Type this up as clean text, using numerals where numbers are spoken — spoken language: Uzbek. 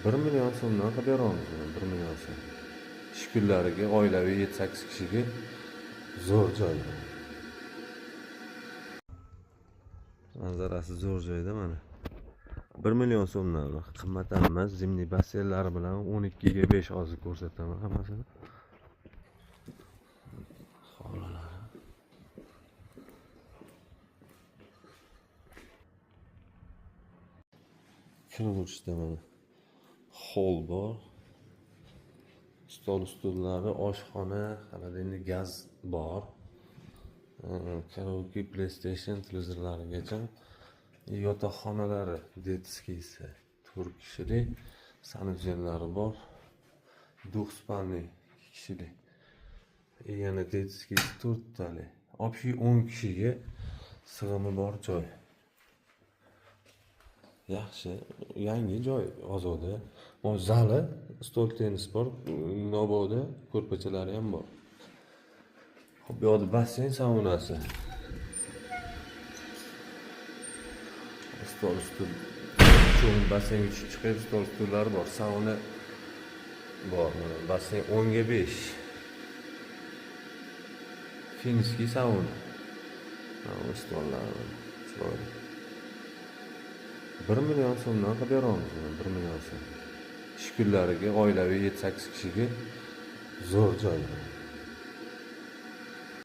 1 million so'mdan qilib beramiz buni, 1 million so'm. Ish kunlariga oilaviy 7-8 kishiga zo'r joy. Manzarasi zo'r joyda mana. 1 million so'mdan, qimmat ham emas, зимний basseynlari bilan 12 ga 5, hozir ko'rsataman hammasini. Hovlilari. Kiraverishda mana hol bor. Stol ustullari, oshxona, холодильник, gaz bor. Karaoke, PlayStation, televizorlarigacha. Yotoqxonalari, детский si 4 kishilik, санузел lari bor. Двухспальный 2 kishilik. И yana детский si to'rttalik. Общий 10 kishiga sig'imi bor joy. Yaxshi, yangi joy, ozoda. Bu zali, stol tennis bor, nobodi ko'rpachalari ham bor. Xo'p, bu yoqda basseyn, saunasi. Stol stul, cho'ng basseynga tushib chiqib, stol stullari bor, sauna bor. Mana basseyn 10 ga 5. Финский sauna. Mana bu stollar chiroyli. 1 million so'mdan qilib beramiz buni, 1 million so'm. Ish kunlariga oilaviy 7-8 kishiga zo'r joy.